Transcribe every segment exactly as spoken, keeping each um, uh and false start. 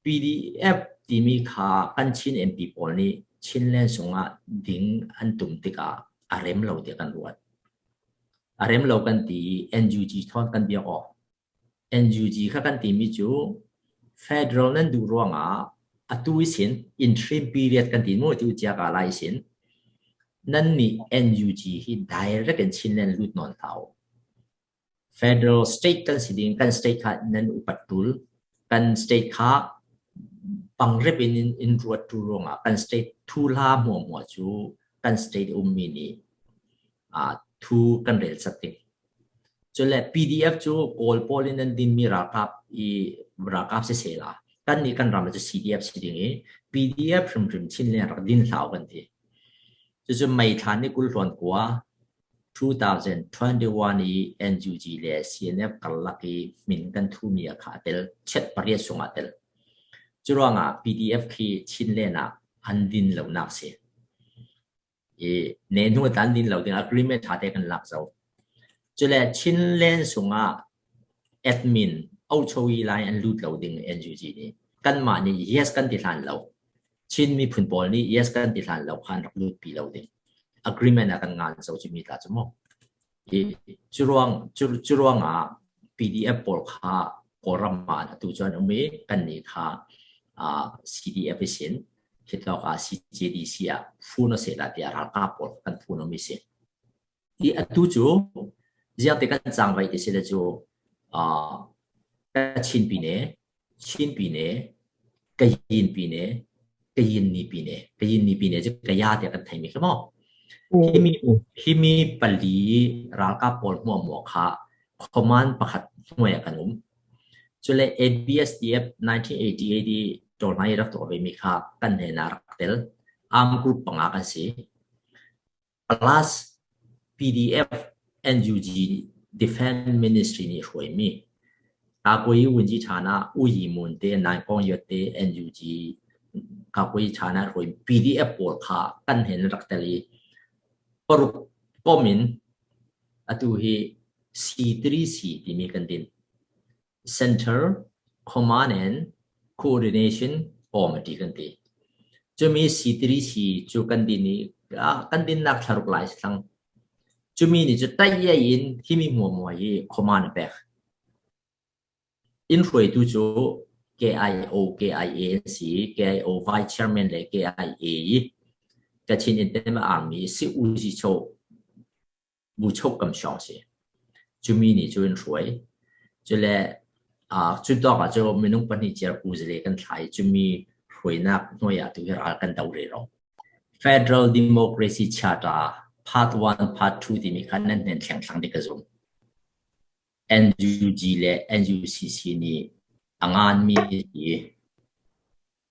PDF timi kha kan Chin MP pawl nih Chinland sungah ding an tum tikah a rem lo tiah kan ruat. A rem lo kan ti i NUG thawn kan biak aw. NUG kha kan timi cu federal nan duh ruangah atu ihsin interim period kan ti maw, atu cia ka lai ihsin nannih NUG hi direct in Chinland lut nawn hlah uh. Federal state kan si ding, kan state kha nan upat ṭul, kan state kha pangrep in in ruat ṭul ruangah kan state thuhla hmuahhmuah cu kan state ummi nih aa, thu kan rel sak ding. Cule PDF cu Kawl pawl in an dinmi ralkap i ralkap sisehla kannih kan ram cu CDF si ding i PDF hrimhrim Chinland rak din hlah uh kan ti. Cucu May thla ni kul hluan kua two thousand twenty-one i NUG le CNF karlak i hmin kan thumi a kha a tel, chet pariat sungah a tel. Curuangah PDF khi Chinland ah an din lonak si. I nehnu tan din lo ding agreement ṭha te kan lak zo. Cule Chinland sungah admin auchoi lai an lut lo ding NUG nih. Kanmah nih yes kan ti hlan lo. Chin miphun pawl nih yes kan ti hlan lo khan rak lutpi lo ding. Agreement a kan ngan zo cu mi tla cu maw? I curuang, cu, curuangah PDF pawl kha Kawlram ah atu cuan um i kannih kha aa, CDF ihsin hitawk aa CJDC ah phun aw sehla tiah ralkap pawl kan phun awmi si. I atu cu ziangte kan cangvaih ti si le cu aa, Kachin pine, Chin pine, Kayin pine, Kayin ni pine, Kayin ni pine cu Kaya tiah kan theimi kha maw? Himi, himi pali ralkap pawl hmuahhmuah kha command pakhat hnuai ah kan um. Cule ABSDF nineteen eighty-eight i tawlhna i rak tuah vemi kha kan hnenah rak tel. Arm group panga kan si. Plus PDF NUG Defense Ministry nih hruaimi. Kakui Wunji Thana, Uyi Mun te, Naikong Yot te, NUG Kakui Thana hruai PDF pawl kha kan hnen rak tel i paruk kom in atu hi C three C timi kan din. Center Command and Coordination Committee kan ti. Cumi C three C cu kan din i, ah, kan dinnak thlaruk lai si thlang. Cumi nih cu taiyai in himi hmuahhmuah hi command a pek. In hruaitu cu KIO, KIA an si, KIO Vice Chairman le KIA i Kachin Independent Army si uzi cho bu cho kam shawng si. Cumi nih cu in hruai. Cule, aa, cutawk ah cu minung pahnih ciar kuzale kan thlai. Cumi hruainak hnuai ah tu hi ral kan do rero. Federal Democracy Charter Part one, Part two timi kha nan hnen thleng thlang ding ka zum. NUG le NUCC nih a nganmi hi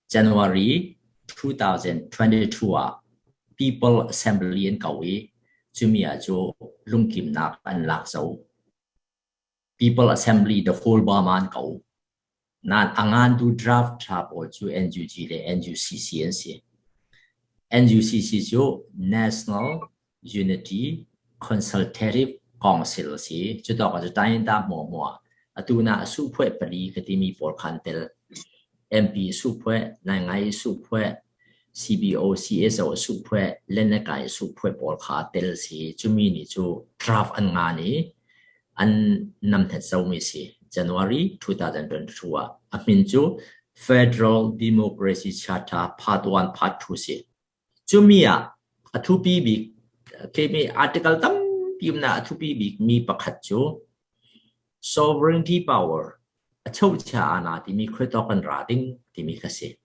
January two thousand twenty-two ah People Assembly an ko i cumi ah cu lungkimnak an lak zo. People Assembly, the whole Burma an ko. Nain a ngantu draft ṭha pawl cu NUG le NUCC an si. NUCC cu National Unity Consultative Council a si. Cutawk ah cu tainta hmuahhmuah, atu na a suhphuai pali ka timi pawl khan tel. MP suhphuai, naingai suhphuai, CBO, CSO suhphuai, lennakai suhphuai pawl kha tel si. Cumi nih cu draft an ngan i an namhnat zomi si. January two thousand twenty-two ah a hmin cu Federal Democracy Charter Part one, Part two si. Cumi ah a thupi bik, keimi article tampi umna a thupi bik mi pakhat cu sovereignty power, a chochia ana timi khuitawk kan ra ding timi kha si.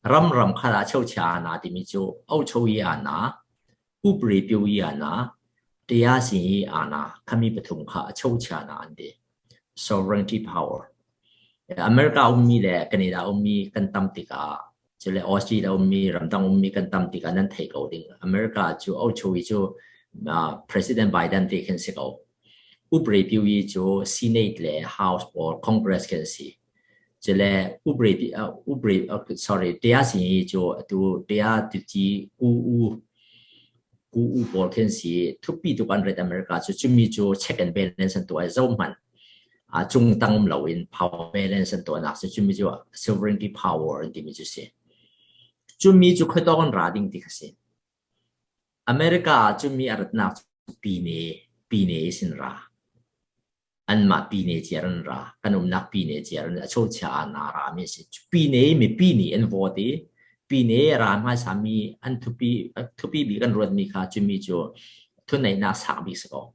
Ram ram khat ah a chochia ana timi cu auchoi ana, upre pio i ana, tayasing i ana, khami pathum kha a chochia ana an ti. Sovereignty power. America ummi le Canada ummi kan tam tikah, cule Australia ummi, ramdang ummi kan tam tikah nan thei ko ding. America cu auchoi cu, ah, President Biden te khin si ko. Upre pio i cu Senate le House pawl, Congress khin si. Cule upre pi, ah, upre, ah, sorry, tayasing i cu atu taya tuci ku u, ku u pawl khin si. Thupi tuk an ret America cu cumi cu check and balance an tuah zo hmanh. a, cungtang um lo in power balance an tuahnak si, cumi cu sovereignty power an timi cu si. Cumi cu khuitawk an ra ding ti kha si. America cumi a ratnak cu pine, pine sin ra. Anmah pine cia ran ra, kan umnak pine cia ran, a chochia a na ra mi si. Pine mi pine an vote i, pine ra hmaisa mi an thupi, thupi bik an ruat mi kha cumi cu thuneihnak sak bik si ko.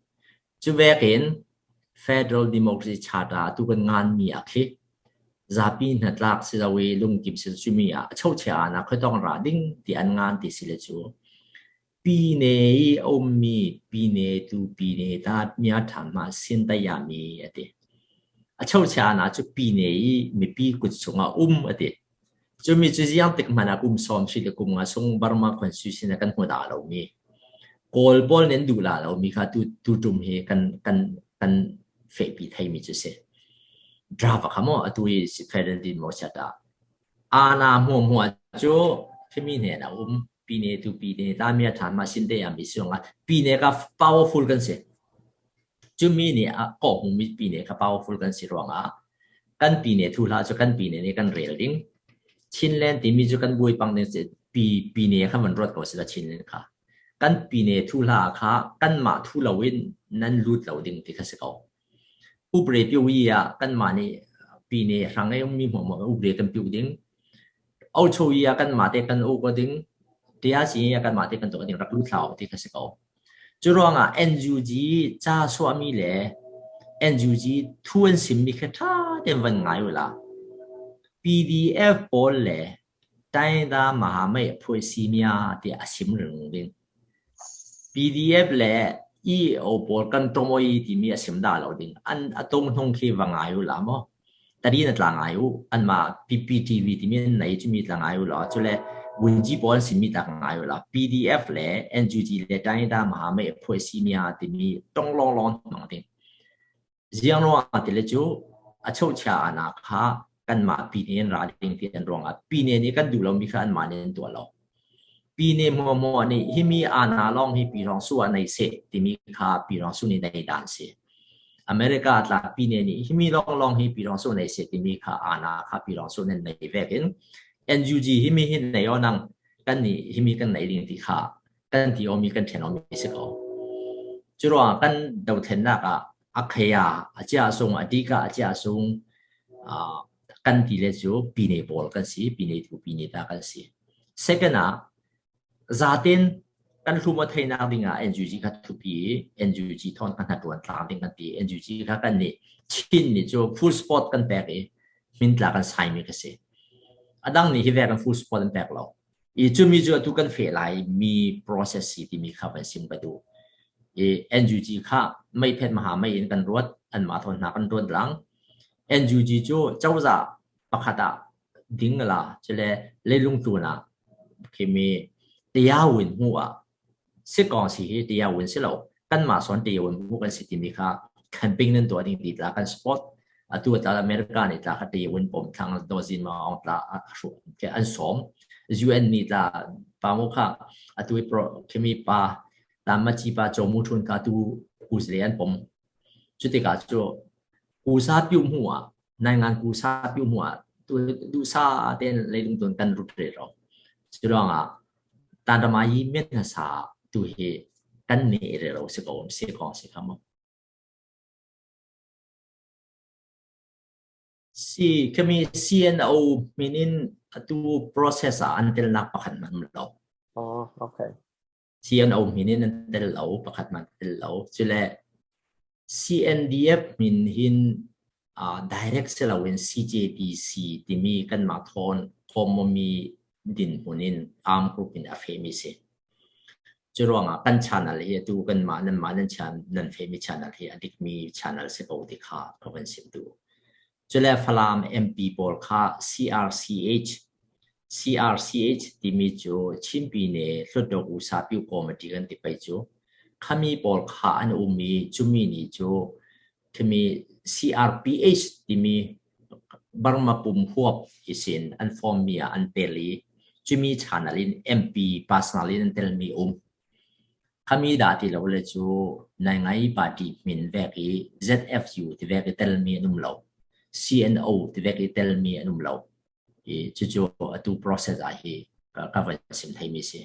Cu vekin Federal Democracy Charter tu kan ngan mi a khi zapi hnatlak si lo i lungkim si cumi ah a chochia a na khuitawk ra ding ti an ngan ti si le cu pine i a ummi pine tu pine ta mia ṭhan hma sin ta ya mi a ti. A chochia na cu pine i mipi kut chungah um a ti. Cumi cu ziang tik hmanh ah kum sawm si le kum nga sung Burma Constitution ah kan hmu dah lo mi, Kawl pawl nih an duh la lo mi kha tu, tu ṭum hi kan, kan, kan fehpi thei mi cu si. Drava kha maw, atu i si federal din maw siat ah. Ana hmuahhmuah cu himi hnen a um, pine tu pine ta mia ṭhan hma sin te a mi si ruangah pine ka powerful kan si. Cumi nih a kawhhmumi pine kha powerful kan si ruangah kan pine thuhla cu kan pine nih kan rel ding. Chinland timi cu kan buai pang ding si, pi, pine kha van ruat ko si la Chinland kha. Kan pine thuhla kha kanmah thu lo in nan lut lo ding ti kha si ko. Upre piu i ah kanmah nih pine hrang ei mi hmuahhmuah upre kan piu ding. Ocho i ah kanmah te kan uk ding. Tia si i ah kanmah te kan tuah ding rak lut hlau ti kha si ko. Curuangah N U G ca suahmi le N U G thu an simmi kha ṭha tein van ngai uhla. P D F pawl le Taida Mahamai Phuai Simia ti a sim ring ding. P D F le E O pawl kan ṭawm aw i timi a sim dah lo ding. An a tong hnong khi va ngai uhla maw? Tadi na tla ngai uh, anmah P P T V timi an nei cumi tla ngai uh law, cule Wunji pawl an simmi tla ngai uh law, P D F le N U G le Taida Mahamai Phuai Simia timi tong lawnglawng hnong ding. Ziang ruangah ti le cu a chochia a na kha kanmah pine in ra ding ti an ruangah pine nih kan duh lo mi kha anmah nih an tuah lo. Pine hmuahhmuah nih himi ana lawng hi pi hrawng su ah nei seh timi kha pi hrawng su nih nei dan si. America tla pine nih himi lawnglawng hi pi hrawng su nei seh timi kha ana kha pi hrawng su nih nei vekin N U G himi hi nei aw nang kan nih himi kan nei ding ti kha kan ti awmi kan ṭhen awmi si ko. Curuangah kan dothlennak ah a kheia a cia sung a dika a cia sung kan ti le cu pine pawl kan si, pine tu pine ta kan si. Second ah zaten kan hlum aw theinak dingah N U G kha thupi i N U G thawn kan hnaṭuan tlang ding kan ti. N U G kha kan nih Chin nih cu full support kan pek i hmin tla kan saimi ka si. A dang nih hi ve kan full support an pek lo. I cumi cu atu kan feh lai mi process si timi kha van sim ka duh. I N U G kha meiphet maha mei in kan ruat, anmah thawn hna kan ruat lang. N U G cu cozah pakhat ah ding la, cule leilung tlun ah khimi tayawin hmuh ah si kong si hi tayawin si lo. Kanmah sawn tayawin hmuh kan si timi kha campaign nan tuah ding ti tla kan support. Atu a tla America nih tla kha tayawin pom thlang dozin ma ong tla a hruh ke an sawm. U N nih tla pa mu kha atu i pro khimi pa tla maci pa cawmu thun kha atu kus le an pom. Cutikah cu kusa piu hmuh ah naingan kusa piu hmuah tu duhsa tein leilung tun kan rut rero. Curuangah tanrama i mian hasa tu hi kan nih rero si ko si kong si kha maw? Si kami C N O hminin atu process ah an telnak pakhat hmanh lo. Oh, okay. C N O hminin an tel lo, pakhat hmanh tel lo. Cule C N D F hmin hin uh, direct si loin C J T C timi kanmah thawn kawmmi din hmunin arm group in a fehmi si. Curuangah kan channel hi atu kanmah nanmah nan chan nan fehmi channel hi a dikmi channel si ko ti kha ka van sim tu. Cule Falam M P pawl kha C R C H, C R C H timi cu Chinpi ne hluttaw kusa piu committee kan ti pei cu khami pawl kha an ummi cumi ni cu khimi C R P H timi Burma pum huap ihsin an form mi ah an tel i cumi channel in M P personal in an telmi um. Khami dah ti lo le cu naingai party hmin vek i Z F U ti vek i telmi an um lo, C N O ti vek i telmi an um lo. I cucu atu process ah hi ka, ka van sim theimi si.